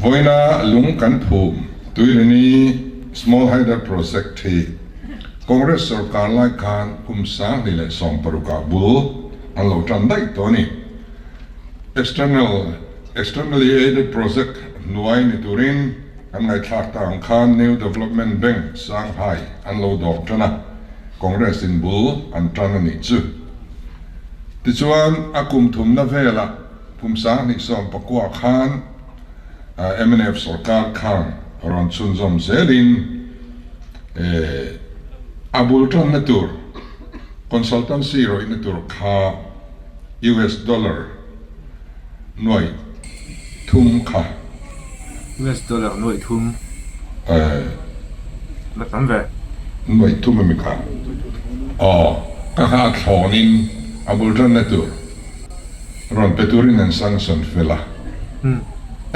Vawiina lung kan phum Tuirini Small Hydel Project hi Congress sorkar lai khan kum 2016 ah bul an lo tan daih tawh a ni. External Externally Aided Project hnuai ni turin kan ngaihthlak ta ang khan New Development Bank Shanghai an lo dawp tan a, Congress in bul an tan a nih chu. Tichuan a kum thumna velah kum 2019 khan mnf sorkar khan rawn chhunzawm zelin a bul tanna tur consultancy rawihna tur kha US dollar nuaih thum kha. US dollar nuaih thum la tam ve. Nuaih thum ami kha? Aw, ka kha a thlawnin a bul tanna tur rawn pe turin an sanction fel a.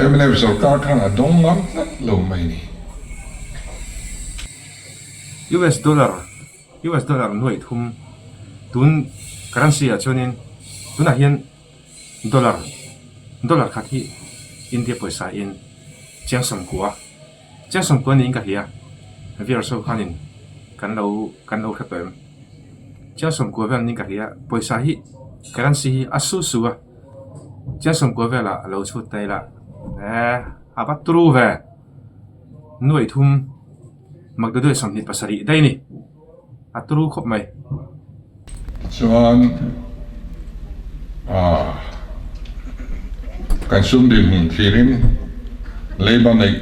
Mnf sorkar khan a dawng ngam tlat lo mai ni. US dollar US dollar nuaih thum tun currency ah chuanin tunah hian dollar dollar khat hi India pawisa in chiang sawmkua chiang sawmkua niin ka hria viewers ho khanin kan lo kan lo hre tawh em chiang sawmkua vel niin ka hria pawisa hi currency hi a su su a chiang sawmkua velah a lo chhut ta ila eh a va turu ve nuaih thum. Magdaduai 27 daih a ni. A turu khawp mai. Tichuan aah kan sum dinhmun thlirin leiba neih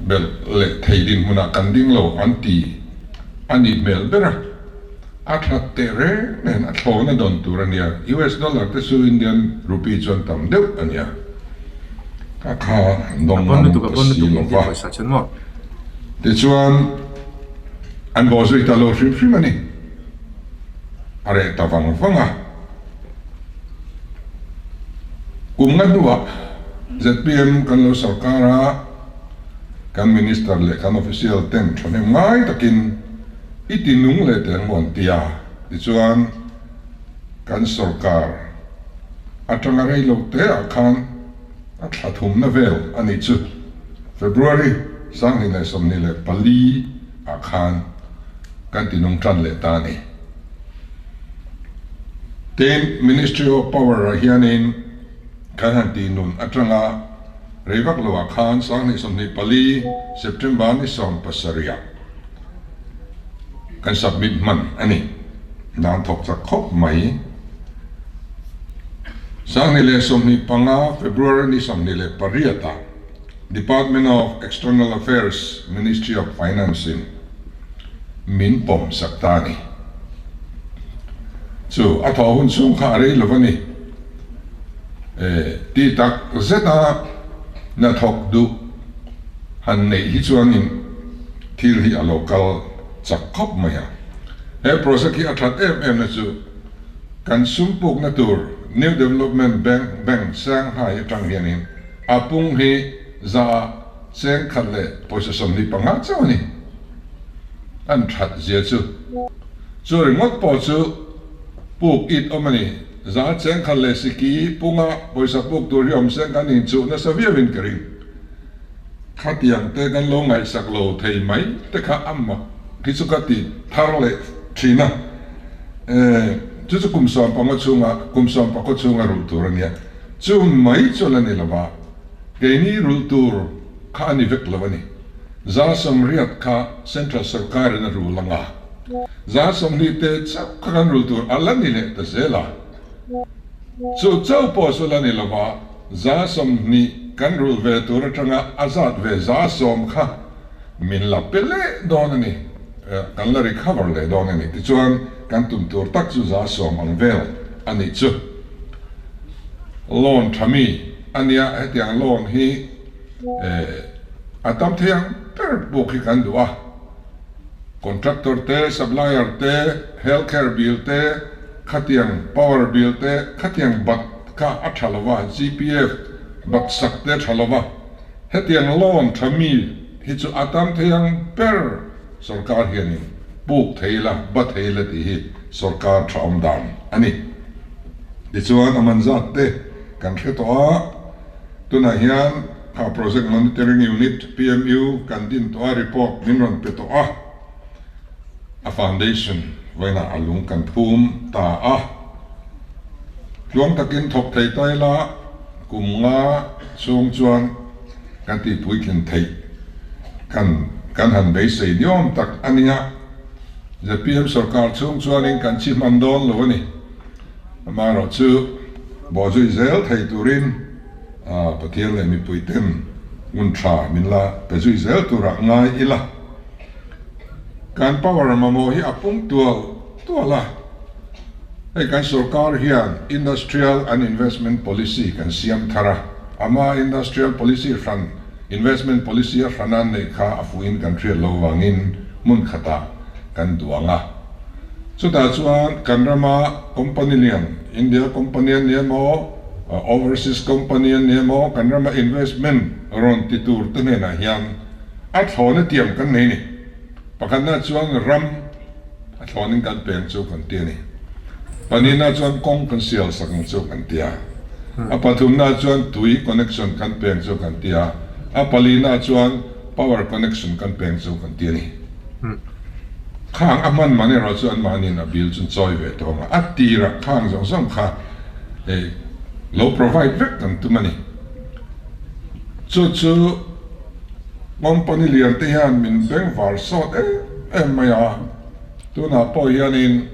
belh leh thei dinhmunah kan ding lo an ti a nih hmel ber a, a that teh reng nen a thlawhna dawn tur a nia. US dollar te chu Indian rupee chuan tam deuh a nia. Ka kha an dawng ngam ta si lo va. Tichuan, an bawh zui ta lo hrim hrim a ni. A reh ta vang vang a. Kum nga hnuah zpm kan lo sorkar a, kan Minister leh kan official ten thahnem ngai takin i ti nung leh teh ang maw an ti a. Tichuan, kan sorkar atanga rei lo te ah khan a thla thumna vel a nih chu. February 2024 ah khan kan ti nung tan leh ta a ni. Tin, Ministry of Power ah hianin kan han ti nun atanga rei vak lo ah khan 2024 September ni 17 ah kan submit hman a ni. Dan thawk chak khawp mai. 2025 February ni 28 ah Department of External Affairs, Ministry of Finance in min pawm sak ta a ni. Chu a thawh hun chhung kha a rei lo a ni. Ti tak zet a hnathawk duh han neih hi chuanin thil hi a lo kal chak khawp mai a. He project hi a that em em na chu kan sum pukna tur New Development Bank Bank Shanghai atang hianin a pung hi za cheng khat leh pawisa 25 chauh a ni. An that zia chu chu ringawt pawh chu puk it awm a ni. Za cheng khat leh siki punga pawisa puk tur hi awm seng kan inchuh nasa viauin ka ring. Khatiang te kan lo ngaihsak lo thei mai te kha a mak hi chu ka ti thar leh thin a. Chu chu kum 15 chhunga kum 10 chhunga rulh tur a nia. Chu mai chu la ni lova, keini rulh tur kha a ni vek lo a ni. 80% kha Central Sorkarin a rul ang a, 20% te chauh kha kan rulh tur a la ni leh ta zel a. Chu chauh pawh chu la ni lova, 20% kan rulh ve tur atanga a zat ve 10% kha min la pe leh dawn a ni, kan la recover leh dawn a ni. Tichuan, kan tum tur tak chu 10% ang vel a nih chu. Loan tha mi a nia, hetiang loan hi a tam thei ang ber buk hi kan duh a. Contractor te, supplier te, health care bill te, khatiang power bill te, khatiang bat kha a tha lo va, GPF bat sak te a tha lo va. Hetiang loan tha mi hi chu a tam thei ang ber sorkar hianin puk thei ila, ba thei ila tih hi sorkar tha awm dan a ni. Tichuan a man zat te kan hre tawh a, tunah hian. kha Project Monitoring Unit, PMU, kan din tawh a, report min rawn pe tawh a, a foundation vawiinah a lung kan phum ta a. Tluang takin thawk thei ta ila kum nga chhung chuan kan tih puitlin theih kan kan han beisei niawm tak a nia. Zpm sorkar chhung chuanin kan chi hman dawn lo a ni. Amaherawhchu bawhzui zel thei turin Pathian leh mipuiten hun tha min la pe zui zel turah ngai ila. Kan power mamawh hi a pung tual tual a, hei kan sorkar hian Industrial and Investment Policy kan siam thar a, ama Industrial Policy hran, Investment Policy a hran a neih kha a fuhin kan hriat lo vangin hmun khatah kan duang a. Chutah chuan kan rama company lian, India company an ni emaw, overseas company an ni emaw, kan rama investment rawn ti tur te hnenah hian a thlawna tiam kan nei ni. Pakhatna chuan ram a thlawnin kan peng chu kan ti a ni. Pahnihna chuan kawng kan sial sak ang chu kan ti a. A pathumna chuan tui connection kan peng chu kan ti a. A palina chuan power connection kan peng chu kan ti a ni. Khang a hman man erawh chu anmahniin a bill chu chawi ve tawh ang a, a tirah khang zawng zawng kha lo provide vek kan tum a ni. Chu chu company lian te hian min beng var sawt em em mai a, tunah pawh hianin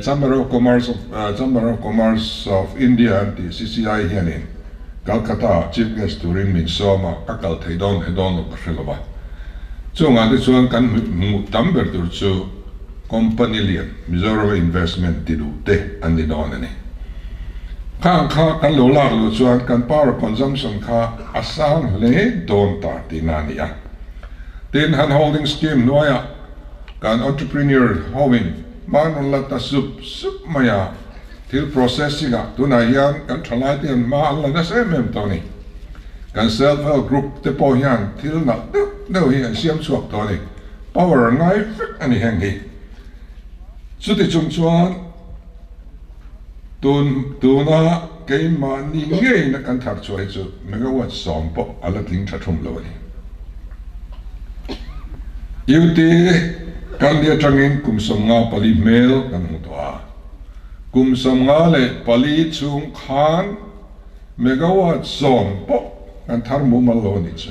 Chamber of Commerce of Chamber of Commerce of India an tih CCI hianin Calcutta Chief Guest turin min sawm a, ka kal thei dawn leh dawn lo ka hre lo va. Chungah te chuan kan hmuh tam ber tur chu company lian Mizoram investment ti duh te an ni dawn a ni. Khang kha kan lo lak luh chuan kan power consumption kha a sang hle dawn ta tihna a ni a. Tin, han holding scheme hnuaiah kan entrepreneur hoin hma an rawn la ta sup sup mai a, thil processing ah tunah hian kan thalai te hian hma an la nasa em em tawh a ni. Kan self help group te pawh hian thil nalh deuh deuh hi an siam chhuak tawh a ni. Power ngai vek a ni heng hi. Chuti chung chuan tun tuna keimahni ngeina kan thar chhuah hi chu megawatt sawm pawh a la tling tha thum lo a ni. UT kan ni atangin kum 54 hmel kan hmu tawh a. Kum 54 chhung khan Megawatt 10 pawh kan thar mumal lo a nih chu.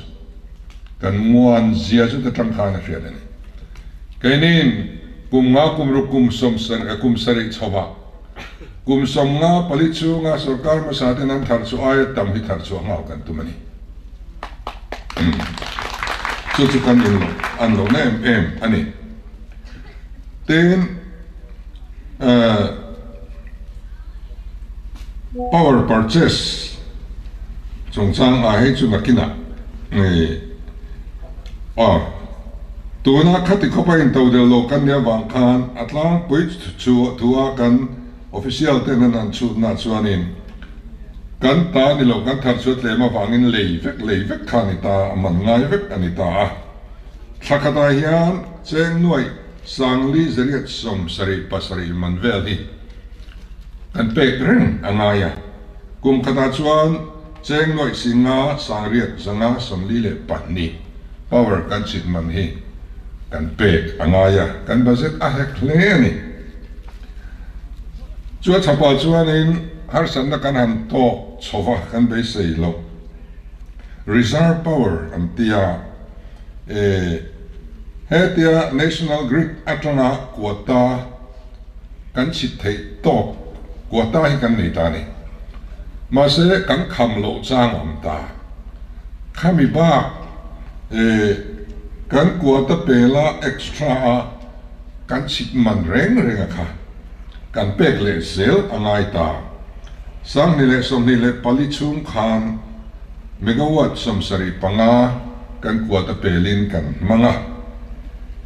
Kan muan zia chu ta tang khan a hriat a ni. Keiniin kum nga kum ruk kum sawm kum sarih chhovah kum 54 chhunga sorkar hmasa ten an thar chu aia tam hi thar chhuah nghal kan tum a ni. Chu chu kan in an lohna em em a ni. Tin, Power purchase chungchang ah hei chu nakinah aw tuna khati khawpa intodel lo kan nia vang khan a tlangpui chu thu a kan official ten an han chhutna chuanin kan ta ni lo kan thar chu a tlem avangin lei vek lei vek kha a ni ta a man ngai vek a ni ta a thla khatah hian cheng nuaih Sangli zariat 77 man vel hi kan pek reng a ngai a, kum khatah chuan cheng nuaih singa sangriat 542 power kan chhit man hi kan pek a ngai a, kan budget a hek hle a ni. Chu a chhapah chuanin harsatna kan han tawk chhova kan beisei loh reserve power an tia. E, hetia National Grid atanga quota kan chhit theih tawk quota hi kan nei ta a ni. Mahse kan kham loh chang a awm ta. Khami bak e, kan quota pela extra a kan chhit man reng reng a kha kan pek leh zel a ngai ta. 2024 chhung khan Megawatt 75 kan kuat a pelin kan hmang a,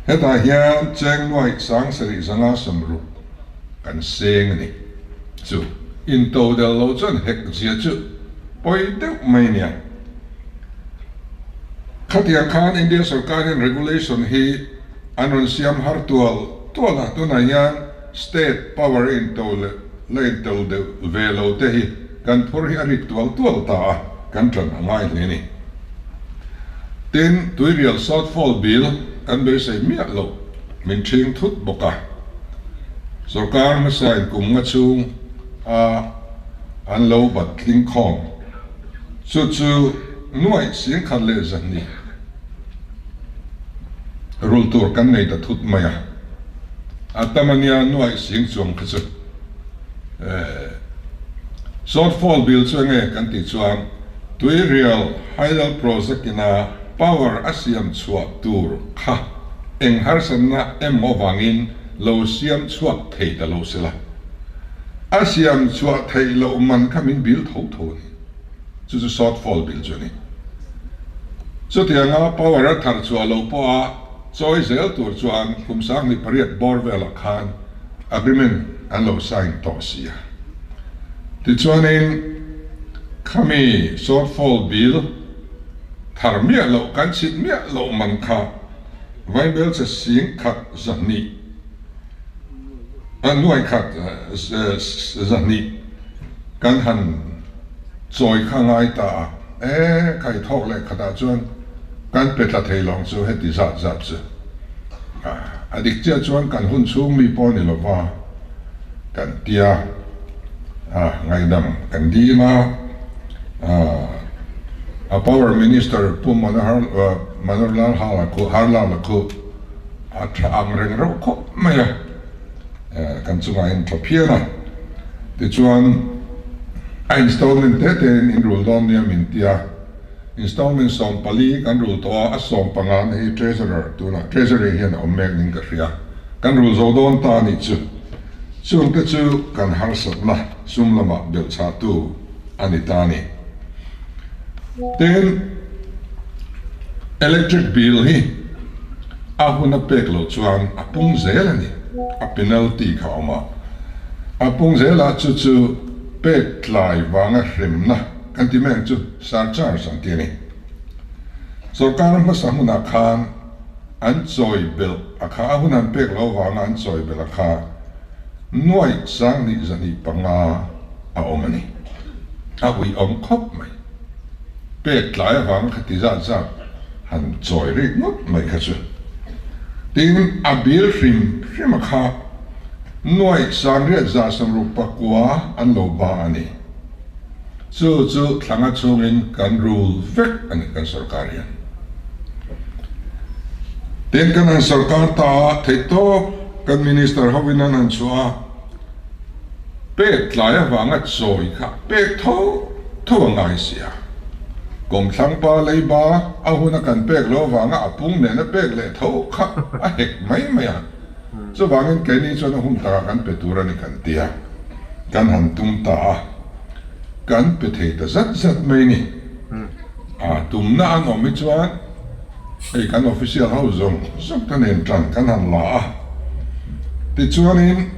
hetah hian cheng nuaih 7560 kan seng a ni. Chu intodel lo chuan hek zia chu pawi deuh mai nia. Khatiang khan India sorkar hian regulation hi an rawn siam har tual tual a, tunah hian state power into la intodel ve lo te hi kan phur hi a rit tual tual ta a, kan tan a ngai hle a ni. Tin, Tuirial shortfall bill kan beisei miah loh min ṭhing thut bawk a. Sorkar hmasain kum nga chhung a an lo bat tling khawm. Chu chu nuaih 12% rul tur kan nei ta thut mai a. A tam a nia nuaih sing chuang kha chu. Shortfall bill chu enge kan tih chuan Tuirial Hydel Project ina power a siam chhuah tur kha eng harsatna emaw vangin lo siam chhuak thei ta lo sela. A siam chhuah theih loh man kha min bill tho tho a ni. Chu chu shortfall bill chu a ni. Chutianga power a thar chhuah loh pawha chawi zel tur chuan kum 18 bawr velah khan agreement an lo sign tawh si a. Tichuanin khami shortfall bill thar miah loh kan chhit miah loh man kha Vaibelchhe 1200 100 kan han chawi kha ngai ta a, e khai thawk leh khatah chuan kan pe tla thei lawng chu heti zat zat chu a dik chiah chuan kan hun chhung mi pawh ni lova kan tia a ngaihdam kan dil a, a power minister Pu Manohar Manoharlal Harlal a khu a tha ang reng reuh khawp mai a. Kan chungah in tha phian a, tichuan a installment te te in in rul dawn nia min ti a, installment 14 kan rul tawh a, a 15 na hi treasurer tunah treasury hian a awm mek ning ka hria, kan rul zo dawn ta a nih chu, chung te chu kan harsatna sum lamah belhchhahtu a ni ta a ni. Tin, electric bill hi a hun a pek loh chuan a pung zel a ni, a penalty kha a awm a, a pung zel a chu chu pek tlai vanga hremna kan ti mai ang chu, surcharge an ti a ni. Sorkar hmasa hmunah khan an chawi belh a kha, a hun an pek loh avanga an chawi belh a kha nuaih 2250 a awm a ni. A uiawm khawp mai. Pek tlai avanga kha ti zat zat han chawi rik ngawt mai kha chu. Tin, a bil hrim hrim a kha nuaih 969 an lo ba a ni. Chu chu thlanga chhungin kan rul vek a ni kan sorkar hian. Tin, kan han sorkar ta a, theihtawp kan minister hovin an han chhuah a. Pek tlai avanga chawi kha pek tho tho a ngai sia. Kawmthlang pa leiba a huna kan pek lo avanga a pung nena pek leh tho kha a hek mai mai a. Chuvangin keini chuan a hun takah kan pe tur a ni kan ti a, kan han tum ta a, kan pe thei ta zat zat mai ni. A tumna an awm hi chuan hei kan official ho zawng zawng te nen tan kan han la a, tichuanin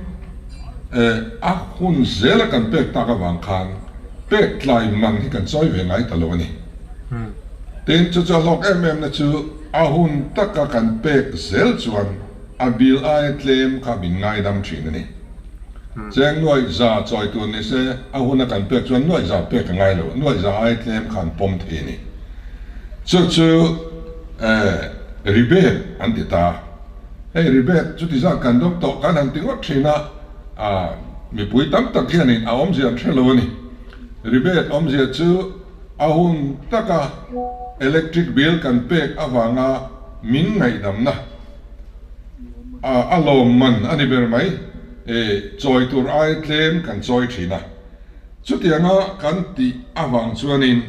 a hun zela kan pek tak avang khan pek tlai man hi kan chawi ve ngai ta lo a ni. Tin, chu chu a hlawk em em na chu a hun taka kan pek zel chuan a bill aia tlem kha min ngaidam thin a ni. Cheng nuaih za chawi tur ni se, a huna kan pek chuan nuaih za pek a ngai lo, nuaih za ai tlem kha an pawm thei a ni. Chu chu rebate an ti ta. Hei rebate chuti zat kan dawng tawh kan han ti ngawt thin a, mipui tam tak hianin a awmzia an hre lo a ni. Rebate awmzia chu a hun taka electric bill kan pek avanga min ngaihdamna. A lawmman a ni ber mai. E, chawi tur ai tlem kan chawi thin a. Chutianga kan tih avang chuanin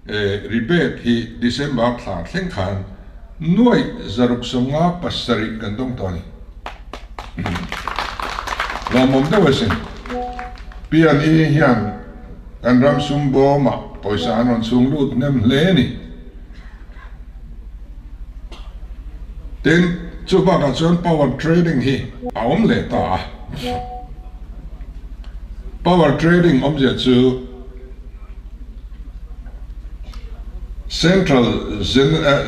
e, rebate hi December thla thleng khan nuaih 657 kan dawng tawh a ni. Lawmawm deuh asin. P&E hian kan ram sum bawmah pawisa an rawn chhung lut hnem hle a ni. Tin, chu bakah chuan power trading hi a awm leh ta a. Power trading awmzia chu Central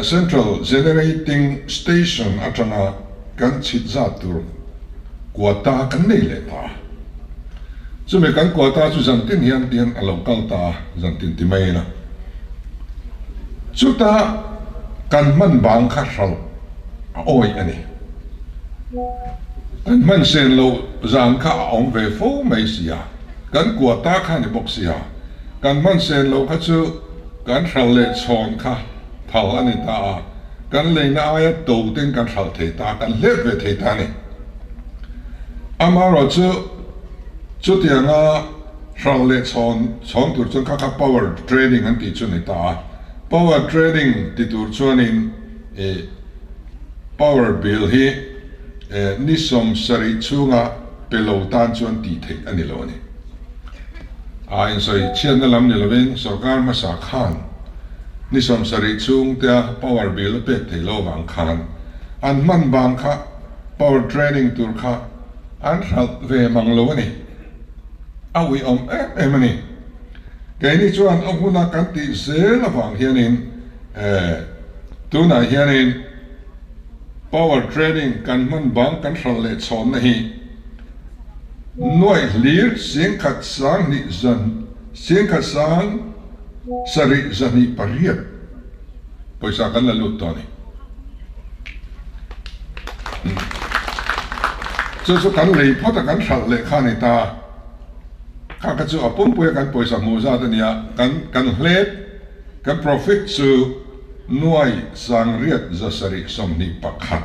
Central Generating Station atanga kan chhit zat tur quota kan nei leh ta a. Chumi kan quota chu zantin hian tian a lo kal ta a, zantin ti mai ila. Chutah. Kan hman bang kha hralh a awih a ni. Kan hman sen loh zan kha a awm ve fo mai si a, kan quota kha a ni bawk si a, kan hman sen loh kha chu kan hralh leh chhawn kha phal a ni ta a, kan leina aia to ten kan hralh thei ta, kan hlep ve thei ta a ni. Amaherawhchu chutianga hralh leh chhawn chhawn tur chuan kha kha power trading an tih chu a ni ta a. Power trading ti tur chuanin ih power bill hi ni 70 chhunga pe lo tan chuan tih theih a ni lo a ni. A insawi chhiatna lam ni lovin sorkar hmasa khan ni 70 chhung tea power bill a pek theih lo avang khan an hman bang kha power trading tur kha an hralh ve mang lo a ni. A uiawm em em a ni. Keini chuan a huna kan tih zel avang hianin tunah hianin power trading kan hman bang kan hralh leh chhawnna hi nuaih hlir singkhat sanghnih zan singkhat sang sarih zahnih pariat pawisa kan la lut tawh a ni. Chu chu kan lei phawt a kan hralh leh kha a ni ta. Kha kha chu a pumpuia kan pawisa hmuh zat a nia, kan kan hlep, kan profit chu nuai sangriat zasarih 21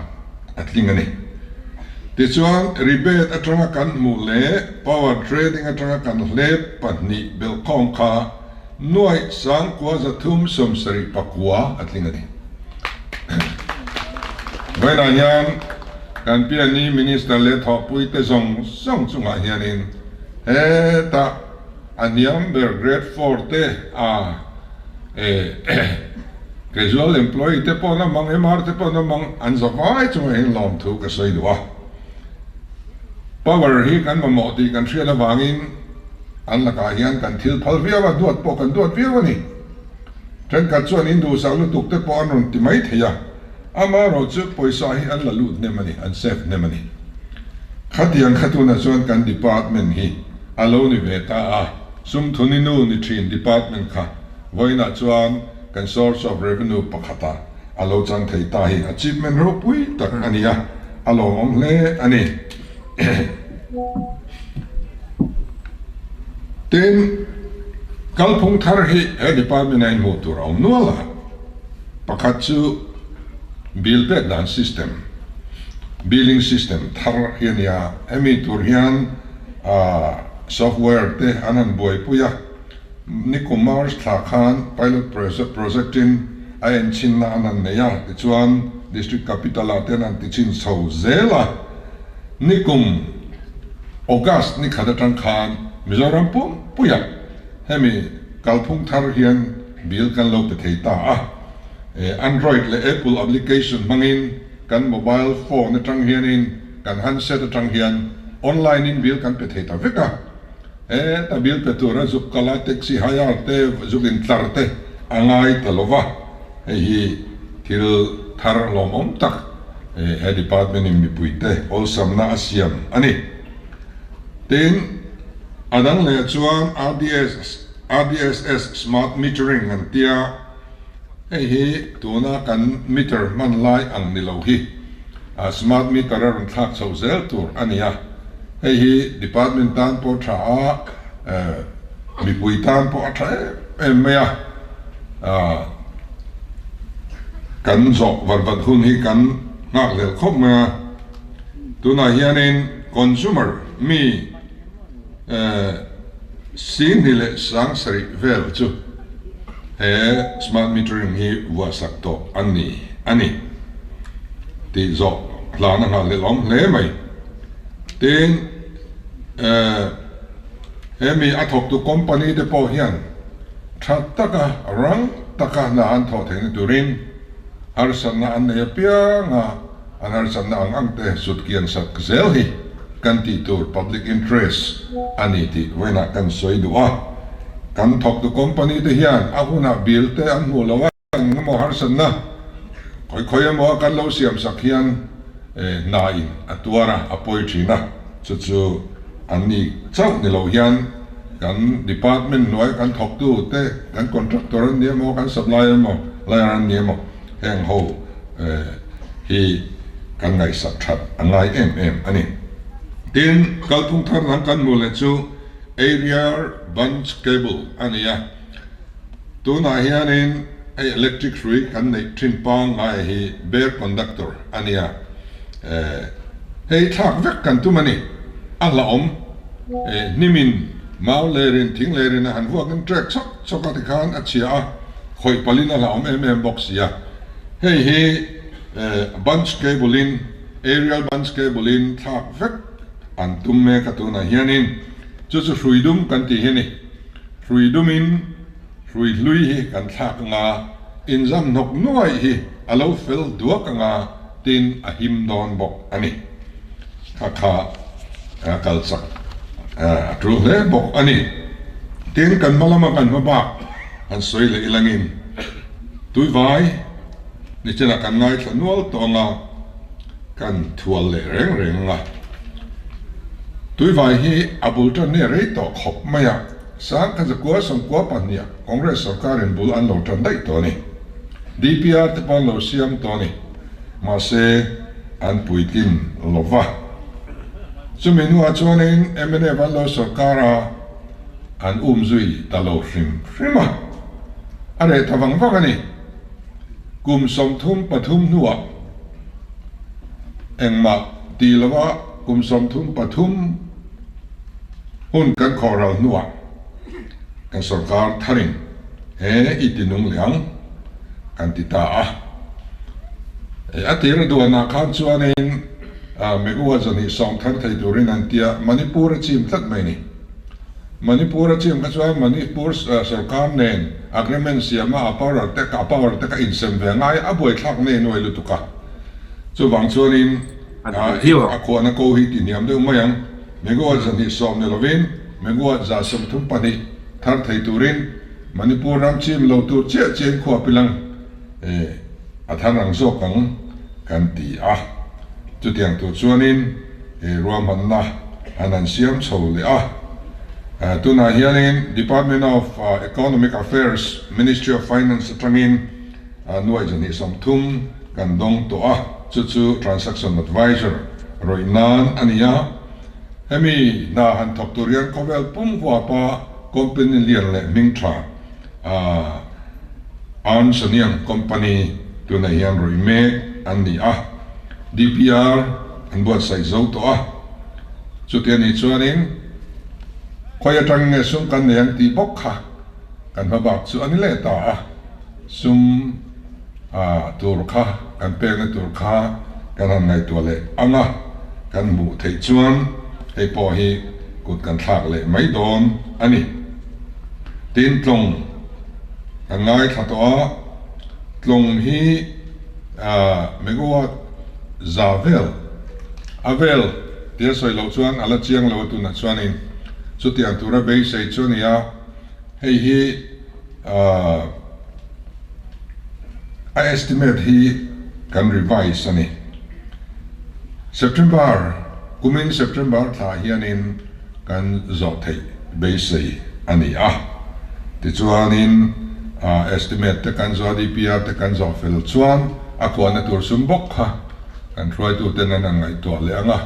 a tling a ni. Tichuan rebate atanga kan hmuh leh power trading atanga kan hlep pahnih belhkhawm kha nuai sangkua 379 a tling a ni. Vawiinah hian kan piani Minister leh thawhpuite zawng zawng chungah hianin hetah a hniam ber Grade 4 te a casual employee te pawh an awm ang, MR te pawh an awm ang, an zavai chungah hian lawmthu ka sawi duh a. Power hi kan mamawh tih kan hriat avangin an lakah hian kan thil phal viau a, duat pawh kan duat viau a ni. Thenkhat chuan in duhsak lutuk te pawh an rawn ti mai thei a, amaherawh chu pawisa hi an la lut hnem a ni, an save hnem a ni. Khatiang kha tunah chuan kan department hi a lo ni ve ta a, sum thuni nu ni thin department kha vawiinah chuan kan source of revenue pakhatah a lo chang thei ta hi achievement ropui tak a ni a, a lawmawm hle a ni. Tin, kalphung thar hi he department a inhmuh tur a awm nual a, pakhat chu bill pek dan system, billing system thar hi a ni a, hemi tur hian software te an han buaipui a, Nikum March thla khan pilot project in a enchhinna an han nei a, tichuan District Capital ah te an han tichhin chho zel a. Nikum August ni khat atang khan Mizoram pumpuiah hemi kalphung thar hian bill kan lo pe thei ta a. Android leh Apple application hmangin kan mobile phone atang hianin kan handset atang hian online in bill kan pe thei ta vek a. Heta bill pe tura zuk kal a, taxi hire te, zuk intlar te a ngai ta lo va, hei hi thil thar lawmawm tak he department in mipui te awlsamna a siam a ni. Tin, a dang leh chuan RDS, RDSS smart metering an tia, Hei hi tuna kan meter hman lai ang ni lo hi smart meter a rawn thlak chho zel tur a ni a, hei hi department tan pawh tha a, mipui tan pawh a tha em em mai a, kan zawh vat vat hun hi kan nghak hlel khawp mai a, tunah hianin consumer mi Singni leh 7000 vel chu he smart metering hi vuahsak tawh an ni a ni tih zawh hlan a nghah leh awm hle mai. Tin, hemi a thawktu company te pawh hian tha taka rang taka hna an thawh theihna turin harsatna an nei apiang a, An harsatna ang ang te zut kian sak zel hi kan tih tur public interest a ni tih vawiinah kan sawi duh a. Kan thawktu company te hian a hunah bill te an hmuh lo a, eng emaw harsatna khawi khawi emaw a kan lo siam sak hian hna in a tuar a, a pawi thin a, chu chu an ni chauh ni lo hian kan department hnuaia kan thawktu te, kan contractor an ni emaw, kan supplier emaw, liar an ni emaw. heng ho hi kan ngaihsak that a ngai em em a ni. Tin, kalphung thar dang kan hmuh leh chu Aerial Bunch Cable a ni a, tunah hianin hei electric hrui kan neih thin pangngai hi bare conductor a ni a, hei thlak vek kan tum a ni, a hlauhawm hnimin mau lerin thing lerin a han vuakin trek chawk chawk a tikhan a chhia a, khawih palhin a hlauhawm em em bawk si a, hei hi bunch cable in aerial bunch cable in thlak vek an tum mek a tunah hianin chu chu hrui dum kan tih hi a ni. Hrui dumin hrui hlui hi kan thlak anga inzam hnawk nuaih hi a lo fel duak anga tin a him dawn bawk a ni. Kha kha a kal chak a tul hle bawk a ni. Tin kan hma lama kan hma bak han sawi leh ilangin tuivai nichinah kan ngaithla nual tawh anga kan thual leh reng reng anga tuivai hi a bul tan nge rei tawh khawp mai a, Sangkhaza 92 ah Congress sorkarin bul an lo tan daih tawh a ni. DPR te pawh an lo siam tawh a ni. Mahse, an puitlin lo va. Chumi hnuah chuanin mnf an lo sorkar a, an um zui ta lo hrim hrim a. A reh ta vang vang a ni. Kum 33 hnuah engmah ti lova kum 33 hun kan khawh ral hnuah kan sorkar tharin he i ti nung leh ang kan ti ta a. A tir a duanah khan chuanin megawatt 210 thar thei turin an tia Manipur a chim tlat mai ni. Manipur a chim kha chuan Manipur sorkar nen agreement siama a power te a power te kha insem ve ngai a buaithlak nei nuai lutuk a. Chuvang chuanin a khuahna ko hi ti hniam deuh mai ang. Megawatt 210 ni lovin megawatt 132 thar thei turin Manipur ram chim lo tur chiah chiahin khua pilang a thar ang zawk ang kan ti a. Chutiang tur chuanin ruahmanna an han siam chho leh a. Tunah hianin Department of Economic Affairs, Ministry of Finance atangin nuaih 230 kan dawng tawh a, chu chu Transaction Advisor rawih nan a ni a. Hemi hna han thawk tur hian khawvel pum huapa company lian leh hming tha Ernst and Young company tunah hian rawih mek an ni a, DPR an buatsaih zo tawh a. Chuti a nih chuanin khawi atang nge sum kan nei ang tih bawk kha kan hma bak chu a ni leh ta a, sum tur kha kan pekna tur kha kan han ngaihtuah leh ang a, kan hmuh theih chuan hei pawh hi kut kan thlak leh mai dawn a ni. Tin tlawng kan ngaithla tawh a, tlawng hi megawatt za vel a vel tia sawi loh chuan a la chiang lo a tunah chuanin chutiang tura beisei chu a ni a, hei hi A estimate hi kan revise a ni. September, kumin September thlah hianin kan zawh theih beisei a ni a. Tichuanin estimate te kan zawh a, DPR te kan zawh fel chuan a kuahna tur sum bawk kha kan hruaituten an han ngaihtuah leh ang a.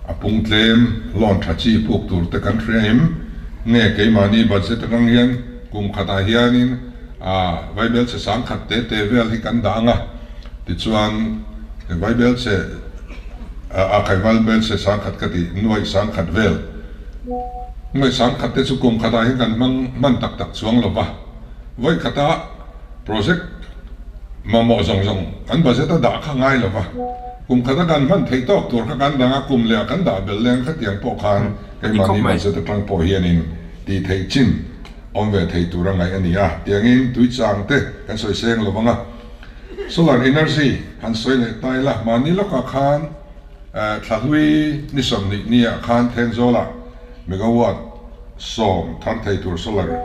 A pung tlem loan tha chi puk tur te kan hria em? Nge keimahni budget atang hian kum khatah hianin vaibelchhe 10,000 te te vel hi kan dah ang a, tichuan vaibelchhe a khai vaibelchhe 10,000 ka tih nuaih 10,000 vel nuaih 10,000 te chu kum khatah hian kan hmang hman tak tak chuang lo va, vawi khata project mamawh zawng zawng kan budget a dah kha ngai lo va, kum khata kan hman theih tawk tur kha kan dang a, kum leh ah kan dah belh leng khatiang pawh khan keimahni budget atang pawh hianin tih theih chin awm ve thei tur a ngaih a ni a, tiangin tui chang te kan sawi seng lo vang a, solar energy han sawi leh ta ila, mahni lawkah khan thla hlui ni 20 niah khan Thenzawlah megawatt 10 thar thei tur solar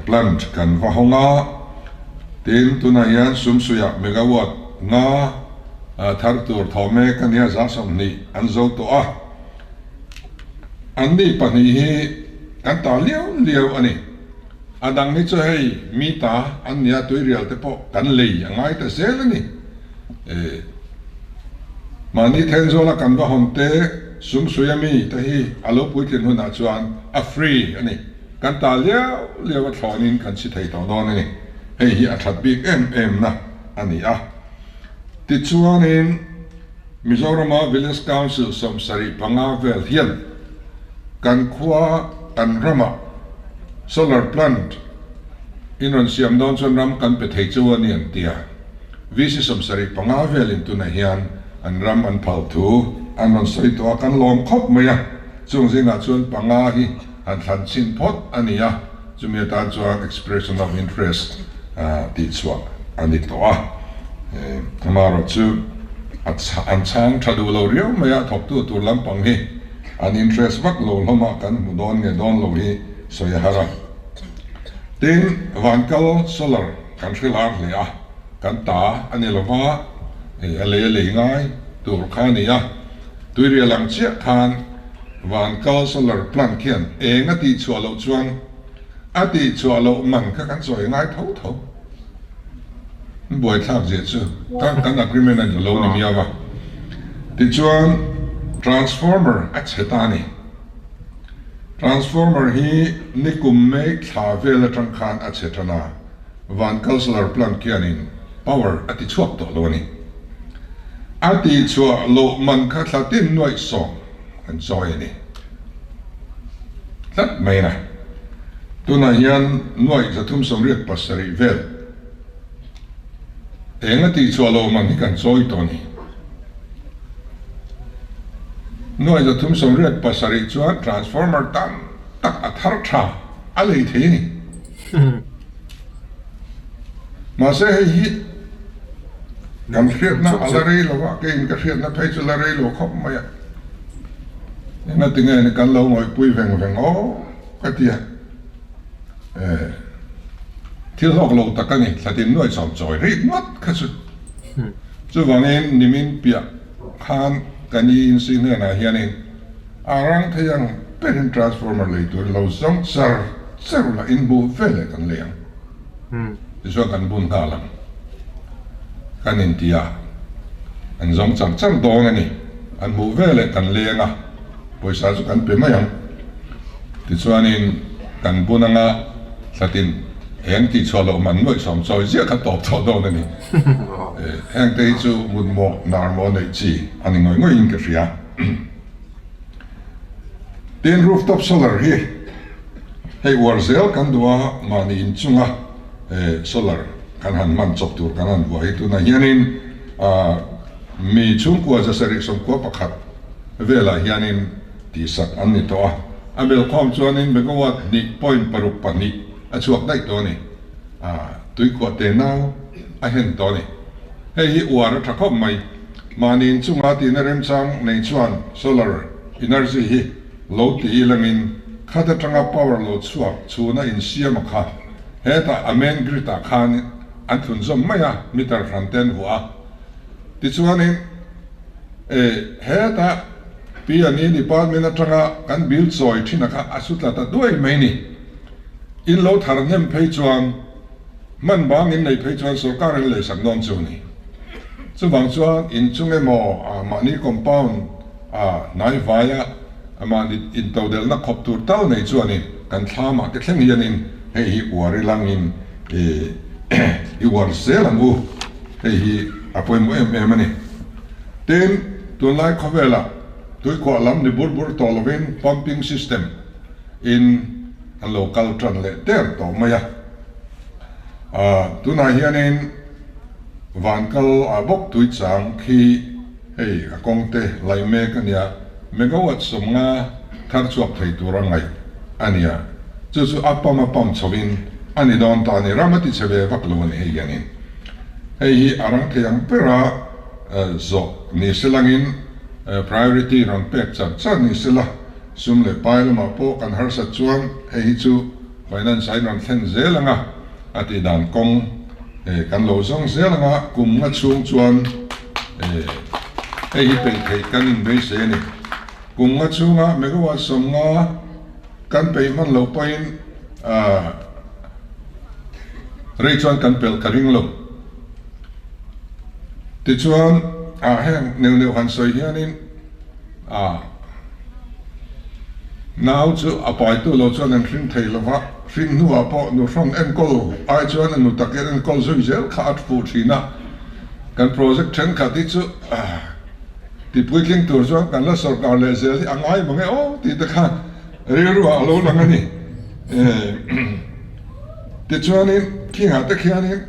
plant kan va hawng a, tin tunah hian Sumsuiah megawatt 5 thar tur thaw mek a nia, 20% an zo tawh a. Anni pahnih hi kan ta liau liau a ni. A dang hi chu hei mi ta an nia tuirial te pawh kan lei a ngai ta zel a ni. Mahni Thenzawl a kan va hawn te sumsui a mi te hi a lo puitlin hunah chuan a free a ni. Kan ta liau liau a thlawnin kan chhi thei tawh dawn a ni. Hei hi a that bik em em na a ni a. Tichuanin Mizorama Village Council 75 vel hian kan khua kan ramah solar plant in rawn siam dawn chuan ram kan pe thei chu a ni an ti a. VC 75 velin tunah hian an ram an phal thu an rawn sawi tawh a, kan lawm khawp mai a. Chung zingah chuan panga hi han thlan chhin phawt a ni a, chumi atan chuan expression of interest tih chhuah a ni tawh a. Amaherawh chu an chhang tha duh lo riau mai a, thawktu tur lampang hi an interest vak lo hlawm a, kan hmu dawn nge dawn lo hi sawi a har a. Tin, Vankal solar kan hre lar hle a, kan ta a ni lova, hei a lei a lei ngai tur kha a ni a, tuirial ang chiah khan Vankal solar plant khian eng a tih chhuah loh chuan a tih chhuah loh man kha kan sawi ngai tho tho. Buaithlak zia chu kan kan agreement a ni lo ni miau a. Tichuan transformer a chhe ta a ni. Transformer hi nikum mek thla vel atang khan a chhe tan a, Vankal solar plant khianin power a ti chhuak tawh lo a ni. A ti chhuah loh man kha thla tin nuaih sawm an chawi a ni tlat mai na. Tunah hian nuaih 387 vel eng a tih chhuah loh man hi kan chawi tawh a ni. Nuaih 387 chuan transformer tam tak a thar tha a lei thei a ni. Mahse hei hi kan hriatna a la rei lo a, keiin ka hriatna phei chu la rei lo khawp mai a. Engatinge ni kan lo ngawihpui veng veng aw ka ti a. Thil hlawk lo tak a ni, thlatin nuaih sawm chawi rik ngawt kha chu. Chuvangin nimin piah khan ka ni insi hnenah hianin a rang thei ang berin transformer lei turin lo zawng char char la inbuh veleh kan lei ang. Tichuan kan bun nghal ang. Kan inti a, an zawng char char dawn a ni. An hmuh veleh kan leng a, pawisa chu kan pe mai ang. Tichuanin kan bun anga thlatin eng tih chhuah loh man nuaih sawm chawi ziah kha tawp tawh dawn a ni. Heng te hi chu mutmawh nar maw neih chi a ni ngawih ngawih in ka hria. Tin rooftop solar hi hei uar zel kan duh a, mahni inchunga solar kan han hman chawp tur kan han vuah hi tunah hianin mi chhungkua 741 velah hianin tihsak an ni tawh a, a belkhawm chuanin megawatt hnih point paruk pahnih a chhuak daih tawh a ni. Tuikhuah te nau a hen tawh a ni. Hei hi uar a tha khawp mai. Mahni inchunga tihna remchang nei chuan solar energy hi lo ti ilangin khat atanga power lo chhuak chhuna insiam a kha. Hetah a main grid ah khan an thlun zawm mai a, meter hran te an vuah a. Tichuanin hetah P&E department atanga kan bill chawi thin a kha a su tla ta duai mai ni. In lo thar hnem phei chuan hman bang in nei phei chuan sorkar in leisak dawn chu a ni. Chuvang chuan in chung emaw mahni compound a hnai vaia mahni intodelhna khawp tur tal nei chuanin kan thlamah te thleng hianin hei hi uar i langin i uar zel ang u. Hei hi a pawimawh em em a ni. Tin, tunlai khawvelah tuikhuah lam ni bur bur tawh lovin pumping system in an lo kal tan leh der tawh mai a. Tunah hianin van kal ah bawk tui chang khi hei a kawng te lai mek a nia, megawatt 50 thar chhuak thei tur a ngaih a nia. Chu chu a pump a pump chho in a ni dawn ta a ni, ram a ti chhe ve vak lo a ni hei hianin. Hei hi a rang thei ang bera zawh ni selangin priority rawn pek char char ni sela. Sum leh pai lamah pawh kan harsat chuan hei hi chu finance a inrawn thlen zel ang a, a tih dan kawng kan lo zawng zel ang a, kum nga chhung chuan hei hi peih theih kan inbeisei a ni. Kum nga chhunga megawatt 50 kan peih hman loh pawhin. Rei chuan kan pelh ka ring lo. Tichuan, ah heng neuh neuh han sawi hianin ah nau chu a paitu lo chuan an hring thei lo va, hring hnuah pawh nu hrawn enkawl ai chuan a nu takin enkawl zui zel kha a fuh thin a. Kan project thenkhat hi chu ti puitling tur chuan kan la sawrkar leh zel hi a ngai mang e aw tih te kha rilru ah a lo lang a ni. Tichuanin khingah te khianin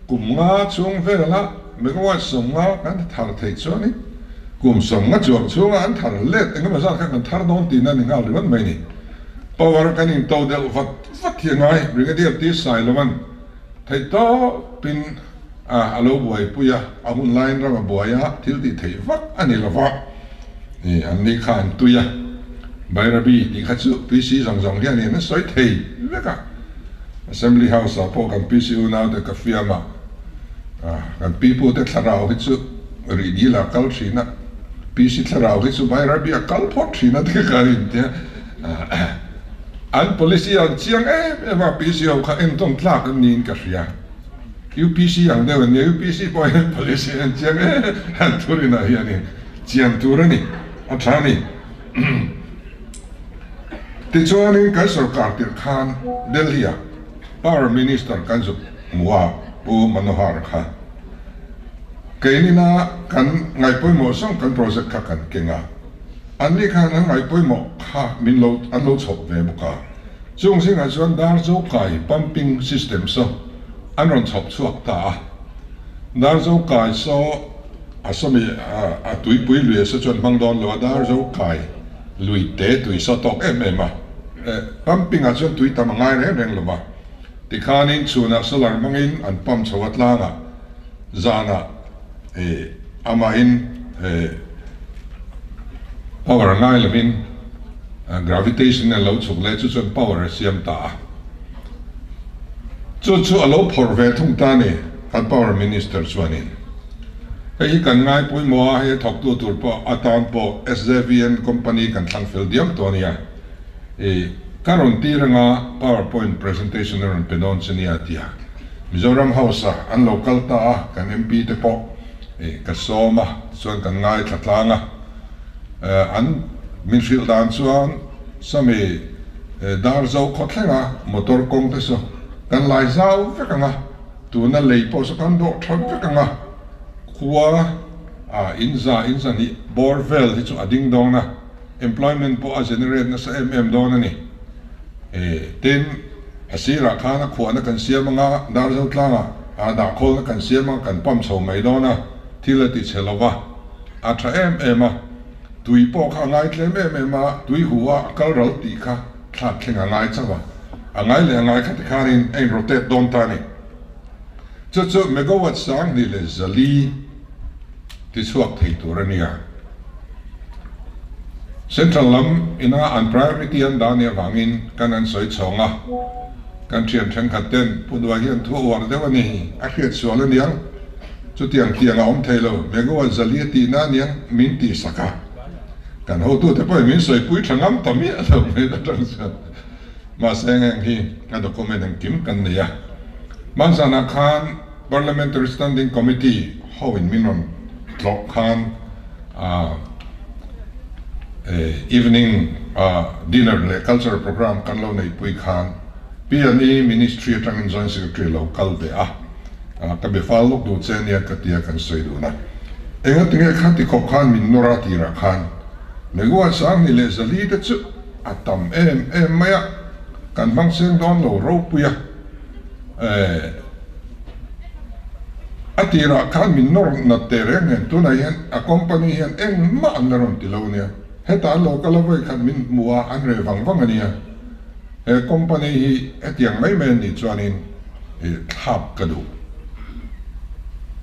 kum nga chhung vela megawatt 50 kan thar theih chuanin kum 50 chuang chhunga an thar let engemaw zat kha kan thar dawn tihna a ni nghal ringawt mai a ni. Power kan into deuh vat vat hi a ngai, Brigadier T Sailovan theih tawpin a a lo buaipui a, a hun laiin ram a buai a, thil tih theih vak a ni lo va, ih an ni kha an tui a, Bairabi tih kha chu PC zawng zawng hian in a sawi thei vek a, Assembly House ah pawh kan PC unaute ka fiam a, kan pipute thlarau hi chu rih dil ah kal thin a, PC thlarau hi chu Bairabi a kal phawt thin a ti kha in tia, an policy an chiang em em a, PC ho kha entawn tlak an niin ka hria. UPC ang deuh an nia, UPC pawh hian policy an chiang e an thurinah hianin chian tur a ni, a tha a ni. Tichuanin kan sorkar tirh khan Delhi-ah Power Minister kan zuk hmu a, Pu Manohar kha. Keinina kan ngaihpawimawh zawng kan project kha kan keng a, anni khan an ngaihpawimawh kha min lo an lo chhawp ve bawk a. Chung zingah chuan Darzo kai pumping system saw an rawn chhawp chhuak ta a. Darzo kai saw a sawmi a tuipui lui a saw chuan hmang dawn lo a, Darzo kai lui te tui saw tawk em em a. Pumping ah chuan tui tam a ngai reng reng lo va. Tikhanin chhunah solar hmangin an pump chho a tlangah zanah amahin power a ngai lovin gravitation a lo chhuk leh chu chuan power a siam ta a. Chu chu a lo phawrh ve thung ta a ni kan power minister chuanin. Hei hi kan ngai pawimawh a, hei a thawktu tur pawh atan pawh SJVN company kan thlang fel diam tawh a nia. Ka rawn tir anga power point presentation a rawn pe dawn che nia tia Mizoram House a an lo kal ta a, kan MP te pawh ka sawm a, tichuan kan ngaithla tlang a, an min hrilh dan chuan Sami Darzo khaw thlenga motor kawng te chu kan lai zau vek ang a, tuna lei pawh chu kan dawh tha vek ang a, khua ah in za in zahnih bawr vel hi chu a ding dawn a. Employment pawh a generate nasa em em dawn a ni. Tin, a sirah khan a khuahna kan siam anga, Darzo tlangah a dahkhawlna kan siam anga kan pump chho mai dawn a, thil a ti chhe lo va, a tha em em a. Tui pawh kha a ngai tlem em em a, tui hu a a kal ral tih kha thlak thleng a ngai chauh a, a ngai leh a ngai kha tikhanin a in rotate dawn ta a ni. Chu chu megawatt 2400. Tichhuak thei tur a nia. Central lam ina an priority an dah nih avangin kan an sawi chhawng a, kan thian thenkhat ten Pu Duai hian thu a uar deuh a ni, a hriat sual a niang, chutiang tiang a awm thei lo, megawatt 400 a tihna a niang min tih sak a, kan hotute pawhin min sawipui tha ngam ta miah lo mai atang chuan. Mahse heng hi a document engkim kan nei a, hmanzanah khan Parliamentary Standing Committee ho in min rawn tlawh khan evening dinner leh cultural programme kan lo neihpui khan PNE Ministry atangin Joint Secretary lo kal ve a, ka be fal lawk duh che ania ka tia kan sawi dun a. Engatinge kha ti khawp khan min nawr a tirah khan Megawatt 2400 te chu a tam em em mai a, kan hmang seng dawn lo ropui a. A tirah khan min nawr nat teh reng nen tunah hian a company hian engmah an la rawn ti lo ania, hetah an lo kal a vawi khat min hmu a an reh vang vang ania, he company hi hetiang mai mai an nih chuanin thlak ka duh.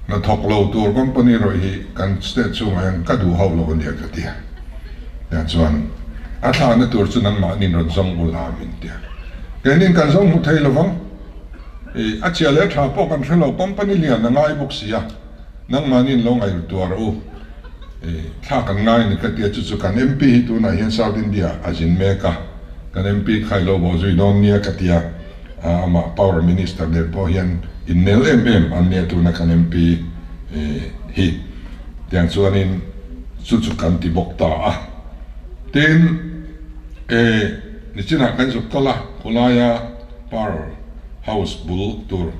Hnathawk lo tur company rawih hi kan state chhungah hian ka duh hauh lo ania ka ti a, tiang chuan a thlahna tur chu nangmahni rawn zawng ula min ti a. Keinin kan zawng hmu thei lovang. I a chhia leh tha pawh kan hre lo, company lian a ngai bawk si a, nangmahniin lo ngaih tuar u. I thla kan ngai ni ka tia chu chu kan MP hi tunah hian South India a zin mek a, kan MP kha i lo bawh zui dawn nia ka tia. Amah Power Minister nen pawh hian innel em em an nia tuna kan MP hi. Tiang chuanin chu chu kan ti bawk ta a. Tin, e nichinah kan zuk kal a, khawlaia Power House bul tur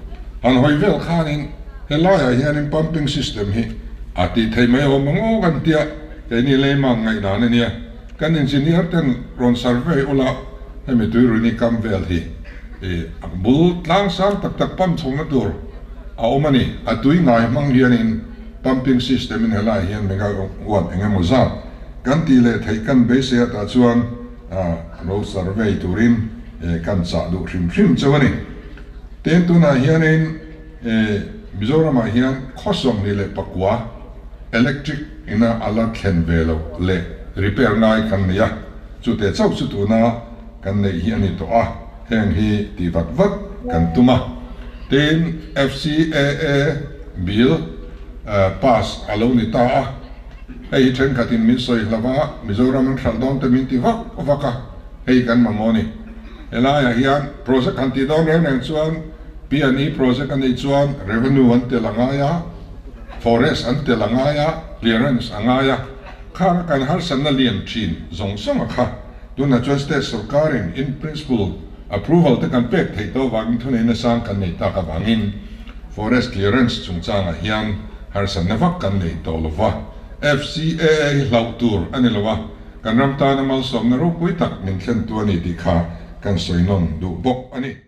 han hawi vel khanin helaiah hianin pumping system hi a tih theih mai awm ang aw kan tia, keini leimang ngaihdan a nia. Kan engineer ten rawn survey ula hemi tuiruni kam vel hi a bul tlang sang tak tak pump chhohna tur a awm a ni. A tui ngai hmang hianin pumping system in helai hian megawatt eng emaw zat kan tih leh theih kan beisei atah chuan lo survey turin kan chah duh hrim hrim cheu a ni. Tin tunah hianin Mizoramah hian khaw 24 Electric ina a la thlen ve loh leh repair ngai kan nei a, chute chauh chu tuna kan neih hi a ni tawh a, heng hi ti vat vat kan tum a. Tin, FCAA bill pass a lo ni ta a, hei hi thenkhatin min sawi hlauh a, Mizoram an hralh dawn te min ti vak vak a, hei kan mamawh a ni. Helaiah hian project han tih dawn reng reng chuan P&E project a nih chuan revenue an tel a ngai a, Forest an tel a ngai a, clearance a ngai a, khang a kan harsatna lian thin zawng zawng a kha. Tunah chuan state sorkarin in principle approval te kan pek theih tawh avangin thuneihna sang kan nei tak avangin forest clearance chungchangah hian harsatna vak kan nei tawh lo va. FCAA hi hlauh tur a ni lo a, kan ram tana malsawmna ropui tak min thlentu a ni tih kha kan sawi nawn duh bawk a ni.